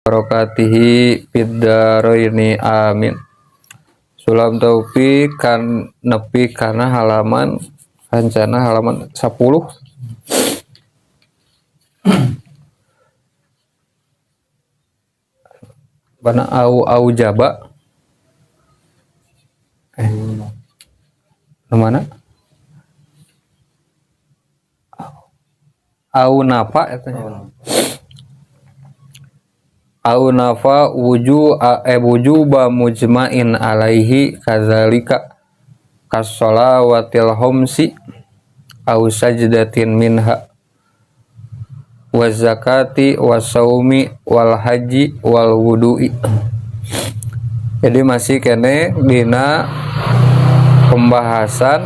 Barakatihi fid dharaini amin. Sulam Taufik kan nepi kana halaman rencana halaman 10. Bana au au jaba. Nu mana? Au napa eta nya. Au nafa wuju wujuba mujma'in alaihi kadzalika kas-shalawatil khamsi au sajdatin minha wa zakati wa saumi wal haji wal wudu'i. Jadi masih kene dina pembahasan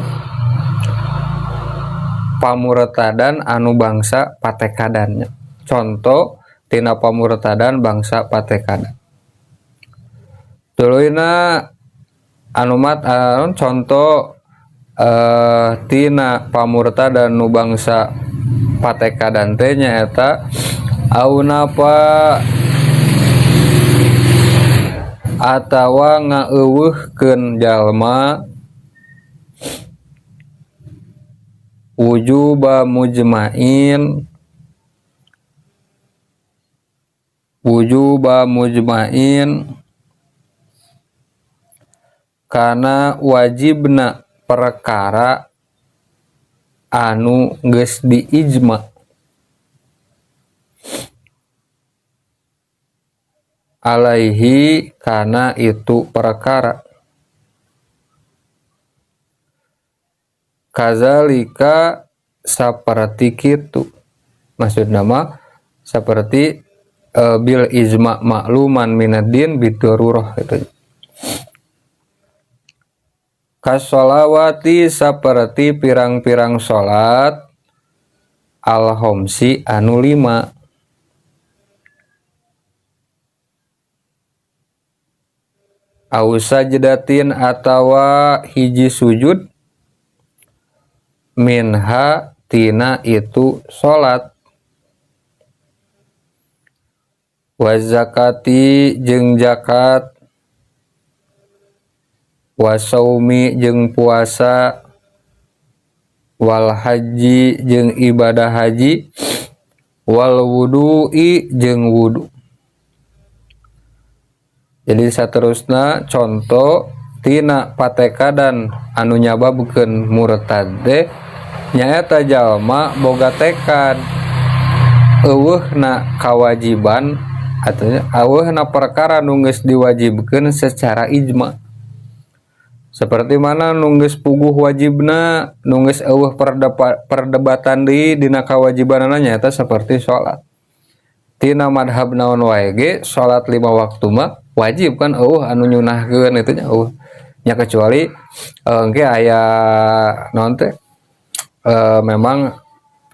pamurtadan anu bangsa patekadannya. Contoh tina pamurtadan bangsa patekadan. Tuluyna anu mat contoh tina pamurtadan nu bangsa patekadan teh nyaeta au napa atawa ngaeuweuhkeun jalma wujuba mujma'in wujuba mujma'in kana wajibna perkara anu geus diijma alaihi kana itu perkara kazalika saperti kitu maksudna mah seperti bil ijma makluman minad-din bidharurah gitu. Kasolawati saperti pirang-pirang salat al-khamsi anu 5 au sajdatin atawa hiji sujud minha tina itu salat wa zakati jeung zakat wa saumi jeung puasa wal haji jeung ibadah haji wal wudu'i jeung wudu. Jadi saterusna contoh tina patekadan anu nyababkeun murtad teh nyaeta jalma boga tekad eueuhna kawajiban atau eueuhna perkara nu geus diwajibkeun secara ijma. Seperti mana nu geus puguh wajibna, nu geus eueuh perdebatan deui dina kawajibanana nyaeta seperti salat. Tina madhab naon wae ge salat 5 waktu mah wajib kan eueuh anu nyunahkeun itu nya eueuh. Nya kecuali engke aya naon teh memang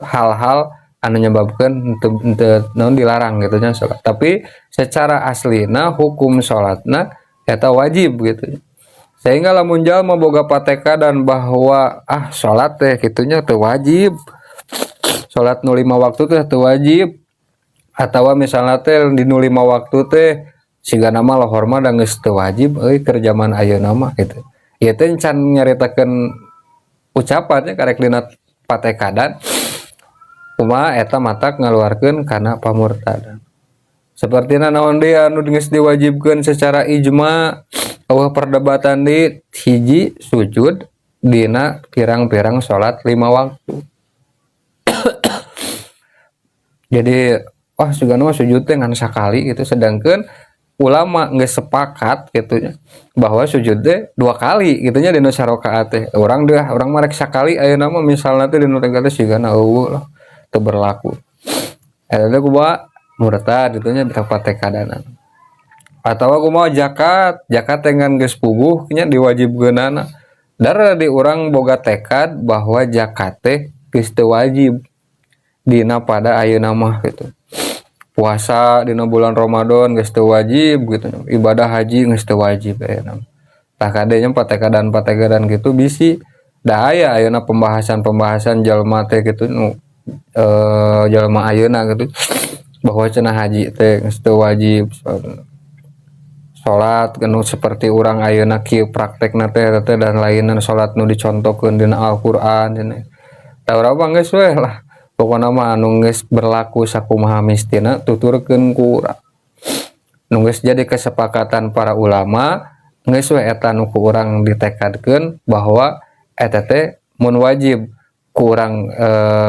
hal-hal anu nyebabkeun henteu naon dilarang gitu nya salat. Tapi secara aslina hukum salatna eta wajib gitu. Sehingga lamun jalma boga patekadan bahwa salat teh kitunya teu wajib. Salat nu 5 waktu teh teu wajib. Atawa misalna teh di nu 5 waktu teh sigana mah lohor mah da geus teu wajib euy keur jaman ayeuna mah gitu. Ieu teh can nyaritakeun ucapan nya karek dina patekadan kumaha eta matak ngaluarkeun kana pamurtadan. Sapertina naon deui anu geus diwajibkeun secara ijma eueuh perdebatan di hiji sujud dina pirang-pirang salat 5 waktu. Jadi wah sugana mah sujud teh ngan sakali gitu, sedangkan ulama geus sepakat gitu nya bahwa sujud teh 2 kali gitu nya dina sarakaat teh. Urang deh urang mah rek sakali ayeuna mah misalna teh dina teh sigana eueuh lah teu berlaku. Eta teh kumaha murtad gitu nya patekadanan. Atawa kumaha zakat, zakat teh ngan geus puguh nya diwajibkeunana. Dar di urang boga tekad bahwa zakat teh geus teu wajib dina pada ayeuna mah gitu. Puasa dina bulan Ramadan geus teu wajib gitu, ibadah haji geus teu wajib ayeuna. Tah kadenya patekadan-patekadan gitu bisi da aya ayeuna pembahasan-pembahasan jalma teh gitu nu jalma ayeuna gitu Bahwa cenah haji teh geus teu wajib, salat nu seperti urang ayeuna kieu praktekna teh teh dan lainna, salat nu dicontohkeun dina Al-Qur'an cenah. Tah, urang mah geus we lah. Pokona mah anu geus berlaku sakumaha mistina tuturkeun ku urang. Nu geus jadi kesepakatan para ulama, geus we eta nu ku urang ditekadkeun bahwa eta teh mun wajib ku urang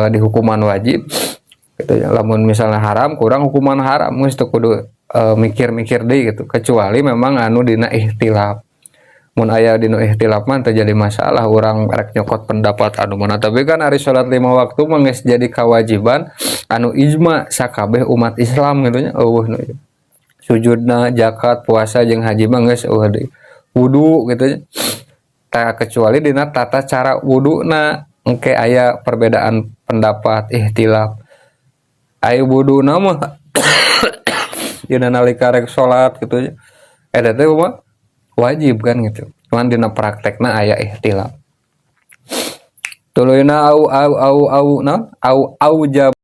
dihukuman wajib gitu ya. Lamun misalnya haram, ku urang hukuman haram, geus teu kudu mikir-mikir deui gitu, kecuali memang anu dina ikhtilaf. Mun aya dina ikhtilaf mah teu jadi masalah urang rek nyokot pendapat anu mana. Tapi kan ari salat lima waktu mah geus jadi kewajiban anu ijma sakabeh umat Islam gitu nya, euweuh nu sujudna, zakat, puasa jeung haji mah geus euweuh deui. Wudu gitu nya. Tah, kecuali dina tata cara wuduna engke aya perbedaan pendapat, ikhtilaf. Aya wuduna mah dina nalika rek salat gitu nya. Eta teh mah wajib kan gitu. Cuman dina praktekna aya ikhtilaf. Tuluyna au au au au naon? Au aujab.